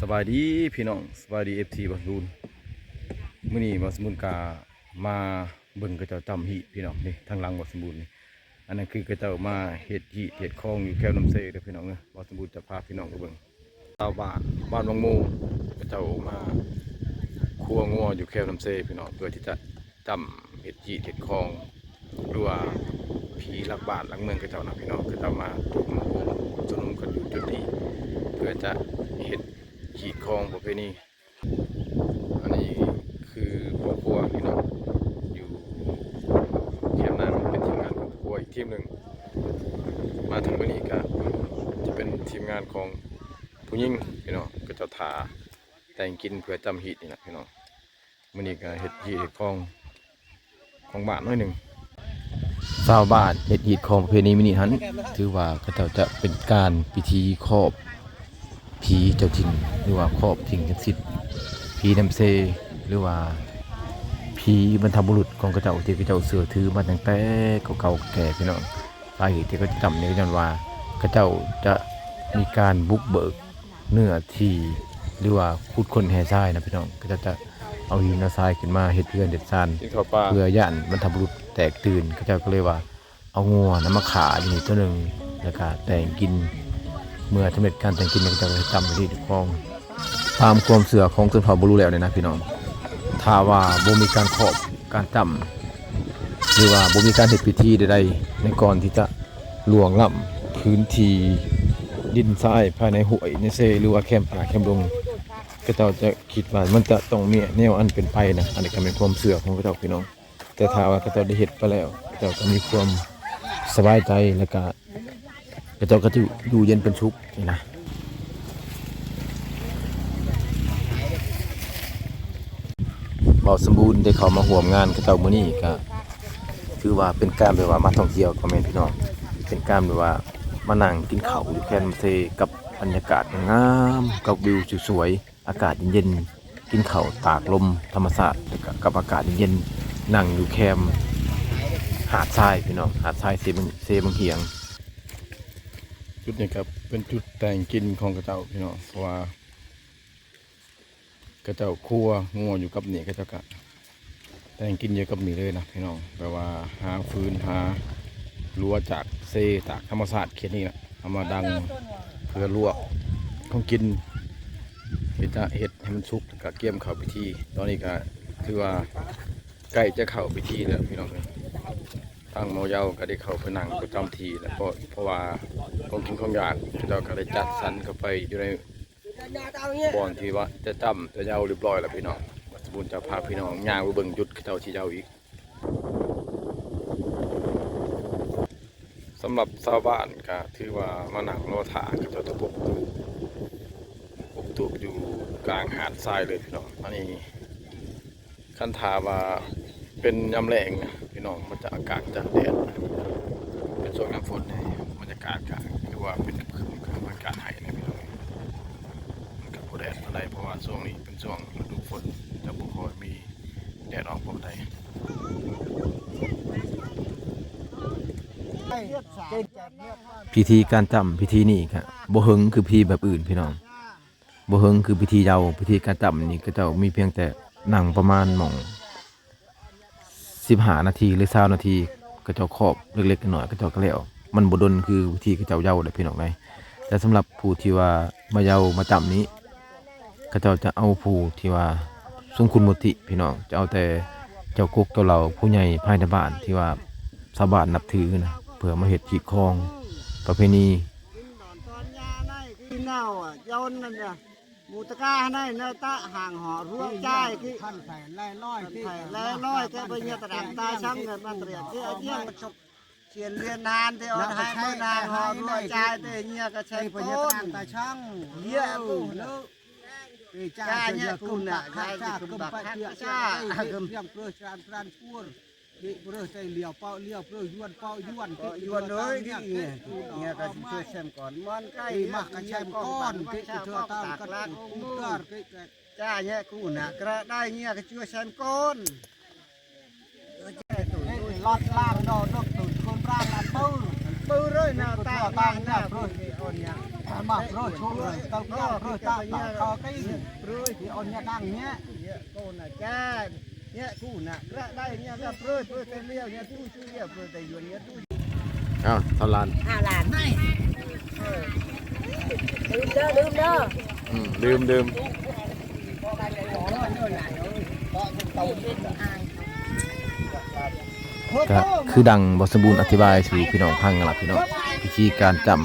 ສະບາຍດີພີ່ນ້ອງ ສະບາຍດີ ເອັຟຊີ ບ່າວສົມບູນ. ມື້ນີ້ບ່າວສົມບູນກະມາເບິ່ງເຂົາເຈົ້າຈຳຮີດພີ່ນ້ອງ. ນີ້ທາງຫຼັງບ່າວສົມບູນນີ້ ອັນນັ້ນຄືເຂົາເຈົ້າມາເຮັດຮີດເຮັດຄອງຢູ່ແຄມນ້ຳເຊເດີພີ່ນ້ອງເດີ. ບ່າວສົມບູນຈະພາພີ່ນ້ອງໄປເບິ່ງ ຊາວບ້ານບ້ານວັງໂມງ ເຂົາເຈົ້າມາຄົວງົວຢູ່ແຄມນ້ຳເຊພີ່ນ້ອງ ເພື່ອທີ່ຈະຈຳເຮັດຮີດເຮັດຄອງ ຫຼືວ່າຜີຫຼັກບ້ານຫຼັກເມືອງເຂົາເຈົ້ານະພີ່ນ້ອງ. ເຂົາເຈົ້າມາຕົກມາໂຮມຊຸມນຸມກັນຢູ່ຈຸດນີ້ ເພື່ອຈະເຮັດຮີດຄອງປະເພນີ. ອັນນີ້ຄືຄອບຄົວພີ່ນ້ອງ ຢູ່ແຄມນັ້ນເປັນທີມງານຄອບຄົວອີກທີມໜຶ່ງ. ມາເຖິງມື້ນີ້ກະຈະເປັນທີມງານຂອງຜູ້ຍິງພີ່ນ້ອງ ເຂົາເຈົ້າຖ້າແຕ່ງກິນເພື່ອຈຳຮີດນີ້ລະພີ່ນ້ອງ. ມື້ນີ້ກະເຮັດຮີດເຮັດຄອງ ຂອງບ້ານໜ້ອຍໜຶ່ງ. ຊາວບ້ານເຮັດຮີດຄອງປະເພນີມື້ນີ້ຫັ້ນ ຖືວ່າເຂົາເຈົ້າຈະເປັນການພິທີຄອບຜີເຈົ້າຖິ່ນ ຫຼືວ່າຄອບສິ່ງສັກສິດ ຜີນ້ຳເຊ ຫຼືວ່າຜີບັນພະບຸລຸດຂອງເຂົາເຈົ້າ ທີ່ເຂົາເຈົ້າເຊື່ອຖືມາຕັ້ງແຕ່ເກົ່າໆແກ່ພີ່ນ້ອງ. ສາເຫດທີ່ເຂົາຈະຈຳນີ້ກໍຍ້ອນວ່າ ເຂົາເຈົ້າຈະມີການບຸກເບີກ ເນື້ອທີ່ ຫຼືວ່າຂຸດຄົ້ນແຮ່ຊາຍນະພີ່ນ້ອງ. ເຂົາເຈົ້າຈະເອົາຫີນເອົາຊາຍຂຶ້ນມາເຮັດເຮືອນເຮັດຊານ ເພື່ອຢ້ານບັນພະບຸລຸດແຕກຕື່ນ. ເຂົາເຈົ້າກໍເລີຍວ່າເອົາງົວນຳມາຂ້າຢູ່ນີ້ໂຕໜຶ່ງ ແລ້ວກະແຕ່ງກິນ. ເມື່ອສຳເລັດການແຕ່ງກິນແລ້ວ ເຂົາເຈົ້າກໍຈຳຢູ່ທີ່ຄອງ. ຕາມຄວາມເຊື່ອຂອງຊົນເຜົ່າບໍລູແລ້ວນີ້ນະພີ່ນ້ອງ ຖ້າວ່າບໍ່ມີການຄອບການຈຳ ຫຼືວ່າບໍ່ມີການເຮັດພິທີໃດໆ ໃນກ່ອນທີ່ຈະລ່ວງລ້ຳພື້ນທີ່ດິນຊາຍພາຍໃນຫ້ວຍໃນເຊ ຫຼືວ່າແຄມປ່າແຄມດົງ ເຂົາເຈົ້າຈະຄິດວ່າມັນຈະຕ້ອງມີແນວອັນເປັນໄປນະ. ອັນນີ້ກໍແມ່ນຄວາມເຊື່ອຂອງເຂົາເຈົ້າພີ່ນ້ອງ. ແຕ່ຖ້າວ່າເຂົາເຈົ້າໄດ້ເຮັດໄປແລ້ວ ເຂົາເຈົ້າກໍມີຄວາມສະບາຍໃຈ ແລ້ວກໍ ເຂົາເຈົ້າກໍຈະຢູ່ເຢັນເປັນສຸກນີ້ນະ. ບ່າວສົມບູນໄດ້ເຂົ້າມາຮ່ວມງານເຂົາເຈົ້າມື້ນີ້ ກໍຖືວ່າເປັນການແບບວ່າມາທ່ອງທ່ຽວກໍແມ່ນພີ່ນ້ອງ ເປັນການແບບວ່າມານັ່ງກິນເຂົ້າຢູ່ແຄມເຊ ກັບບັນຍາກາດງາມໆ ກັບວິວສວຍໆ ອາກາດເຢັນໆ ກິນເຂົ້າຕາກລົມທຳມະຊາດ ແລ້ວກໍກັບອາກາດເຢັນໆ ນັ່ງຢູ່ແຄມຫາດຊາຍພີ່ນ້ອງ ຫາດຊາຍເຊບັງ ເຊບັງຫຽງ. ຈຸດນີ້ກໍເປັນຈຸດແຕ່ງກິນຂອງເຂົາເຈົ້າພີ່ນ້ອງ ເພາະວ່າເຂົາເຈົ້າຄົວງົວຢູ່ກັບນີ້ ເຂົາເຈົ້າກໍແຕ່ງກິນຢູ່ກັບນີ້ເລີຍນະພີ່ນ້ອງ. ແບບວ່າຫາຟືນຫາລົວຈາກເຊ ຈາກທຳມະຊາດເຂດນີ້ລະ ເອົາມາດັງເພື່ອລວກຂອງກິນ ເຮັດ ເຮັດໃຫ້ມັນສຸກ ແລ້ວກໍກຽມເຂົ້າພິທີ. ຕອນນີ້ກໍຖືວ່າໃກ້ຈະເຂົ້າພິທີແລ້ວພີ່ນ້ອງເອີຍ. ທາງໝໍເຍົາກໍໄດ້ເຂົ້າໄປນັ່ງປະຈຳທີ່ແລ້ວ ເພາະ ເພາະວ່າຂອງກິນຂອງຢາກເຂົາເຈົ້າກໍໄດ້ຈັດສັນເຂົ້າໄປຢູ່ໃນບ່ອນທີ່ວ່າຈະຈຳຈະເຍົາຮຽບຮ້ອຍແລ້ວພີ່ນ້ອງ. ບ່າວສົມບູນຈະພາພີ່ນ້ອງຍ່າງໄປເບິ່ງຈຸດເຂົາເຈົ້າຊິເຍົາອີກ. ສຳລັບຊາວບ້ານກໍຖືວ່າມານັ່ງລໍຖ້າ ເຂົາເຈົ້າຈະປົກຕູບ ປົກຕູບຢູ່ກາງຫາດຊາຍເລີຍພີ່ນ້ອງ. ອັນນີ້ ຄັນຖ້າວ່າເປັນຍາມແລ້ງນະພີ່ນ້ອງ ມັນຈະ ອາກາດຈະແດດ ເປັນຊ່ວງຍາມຝົນນີ້ ບັນຍາກາດກໍຄືວ່າເປັນຄຶມໆ ອາກາດໄຫ້ນະພີ່ນ້ອງ. ມັນກໍບໍ່ແດດປານໃດ ເພາະວ່າຊ່ວງນີ້ເປັນຊ່ວງລະດູຝົນ ຈະບໍ່ຄ່ອຍມີແດດອອກປານໃດ. ພິທີການຈຳພິທີນີ້ກະບໍ່ເຫິງຄືພິທີແບບອື່ນພີ່ນ້ອງ ບໍ່ເຫິງຄືພິທີເຍົາ. ພິທີການຈຳນີ້ ເຂົາເຈົ້າມີພຽງແຕ່ນັ່ງປະມານໝ່ອງສິບຫ້ານາທີ ຫຼື ຊາວນາທີ ເຂົາເຈົ້າຄອບເລັກໆນ້ອຍໆ ເຂົາເຈົ້າກໍແລ້ວ. ມັນບໍ່ດົນຄືພິທີເຂົາເຈົ້າເຍົາເດ້ພີ່ນ້ອງເອີຍ. ແຕ່ສຳລັບຜູ້ທີ່ວ່າມາເຍົາມາຈຳນີ້ ເຂົາເຈົ້າຈະເອົາຜູ້ທີ່ວ່າຊົງຄຸນວຸດທິພີ່ນ້ອງ ຈະເອົາແຕ່ເຈົ້າກົກເຈົ້າເຫຼົ່າ ຜູ້ໃຫຍ່ພາຍໃນບ້ານທີ່ວ່າຊາວບ້ານນັບຖືນະ ເພື່ອມາເຮັດຮີດຄອງປະເພນີ. ມູຕະກາໃນ ໃນຕະຫາງຫໍ່ ຮົວງຈາຍ ທີ່ ພັນໄຖແລລອຍ ທີ່ ແລລອຍ ແກ່ໄປເຫຍຕະດັງຕາຊ່າງ ແມ່ນມາຕະຫຼຽດ ທີ່ອາຈຽງ ຊຽນລຽນນານ ທີ່ອອນໄຮເມີນາງ ຫໍ່ ຮົວງຈາຍ ທີ່ເຫຍກະແຊງໂກນ ຕາຊ່າງ ເຫຍກູເລີ ຈາຍເຫຍກູນນະ ຈາຍເຫຍກູນບາກ ຈາກຶມປະເຈຍ ຈາກຶມ ເພງເພີສານພຣານປູ ເກະເພີໄຕລຽວ ເປົາລຽວເພີຍວນ ເປົາຍວນ ເກະຍວນເອີຍ ເກະເຍ ເງຍກະຊິຊ່ວຍແຊມກ່ອນ ມັນໃກ້ ເກະມາກະແຊມກ່ອນ ເກະເທື່ອຕາກັນ ເກະເທື່ອຕາກັນ ເກະ ຈາແຍະກູນະ ກະໄດ້ເງຍກະຊ່ວຍແຊມກ່ອນ ເກະໂຕ ເກະລັດລານ ດອນກໂຕ ຄົນຣານລານປື ປືເລີຍນາ ຕາ ຕາ ຕາ ນາ ເພີຍ ອອນຍາ Mah brôi, brôi, tao kia brôi, tao, tao, tao cái gì? Brôi thì ôn nhá đăng nhá. Nhá, cô nè, cha, nhá, cu nè, ra đây nhá, ra brôi, brôi, tên liêu nhá, tu sư liêu, brôi, tên yuan nhá, tu. ອ້າວ ເທົ່າລ້ານ ຫ້າລ້ານ ລືມເດີ ລືມເດີ ອືມ ລືມ ລືມ. ກະຄືດັ່ງບ່າວສົມບູນອະທິບາຍສູ່ພີ່ນ້ອງຟັງນັ້ນລະພີ່ນ້ອງ ວິທີການຈ້ຳ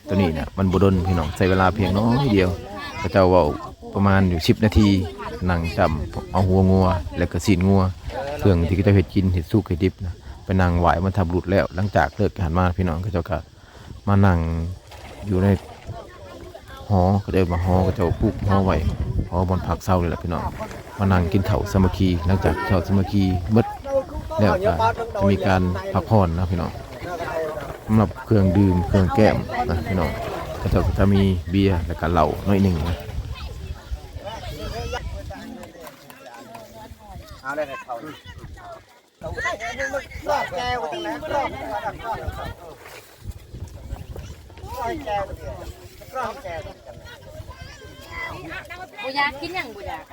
ໂຕນີ້ນະ ມັນບໍ່ດົນພີ່ນ້ອງ ໃຊ້ເວລາພຽງໜ້ອຍດຽວ ເຂົາເຈົ້າເວົ້າປະມານຢູ່ສິບນາທີ ນັ່ງຈ້ຳເອົາຫົວງົວ ແລ້ວກະຊີ້ນງົວ ເຄື່ອງທີ່ເຂົາເຈົ້າເຮັດກິນ ເຮັດສຸກເຮັດດິບນະ ໄປນັ່ງໄຫວ້ບັນພະບຸລຸດແລ້ວ ຫຼັງຈາກເລີກຫັ້ນມາພີ່ນ້ອງ ເຂົາເຈົ້າກະ ມານັ່ງຢູ່ໃນຫໍ ເຂົາເອີ້ນວ່າຫໍ ເຂົາເຈົ້າປູກຫໍໄວ້ ຫໍບ່ອນພັກເຊົານີ້ແຫຼະພີ່ນ້ອງ ມານັ່ງກິນເຂົ້າສາມັກຄີ ຫຼັງຈາກກິນເຂົ້າສາມັກຄີໝົດແລ້ວ ກະຈະມີການພັກຜ່ອນນະພີ່ນ້ອງ ສຳລັບເຄື່ອງດື່ມເຄື່ອງແກ້ມນະພີ່ນ້ອງ ເຂົາເຈົ້າກະຈະມີເບຍ ແລ້ວກະເຫຼົ້າໜ້ອຍໜຶ່ງນະ. ເອົາເລີຍເຂົ້າ ບໍ່ຢາກກິນຫຍັງບໍ່ຢາກ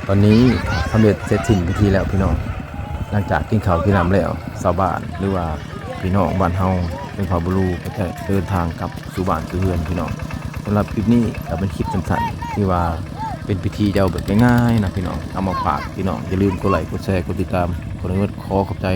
ຕອນນີ້ສຳເລັດເສັດສິ້ນພິທີແລ້ວພີ່ນ້ອງ ຫຼັງຈາກກິນເຂົ້າກິນນ້ຳແລ້ວ ຊາວບ້ານ ຫຼືວ່າພີ່ນ້ອງບ້ານເຮົາ ຊົນເຜົ່າບລູ ກໍຈະເດີນທາງກັບສູ່ບ້ານສູ່ເຮືອນພີ່ນ້ອງ. ສຳລັບຄລິບນີ້ກໍເປັນຄລິບສັ້ນໆ ທີ່ວ່າເປັນພິທີເຈົ້າແບບງ່າຍໆນະພີ່ນ້ອງ ເອົາມາຝາກພີ່ນ້ອງ ຢ່າລືມກົດໄລ້ ກົດແຊ ກົດຕິດຕາມ ຂໍອະນຸຍາດ ຂໍຂອບໃຈ.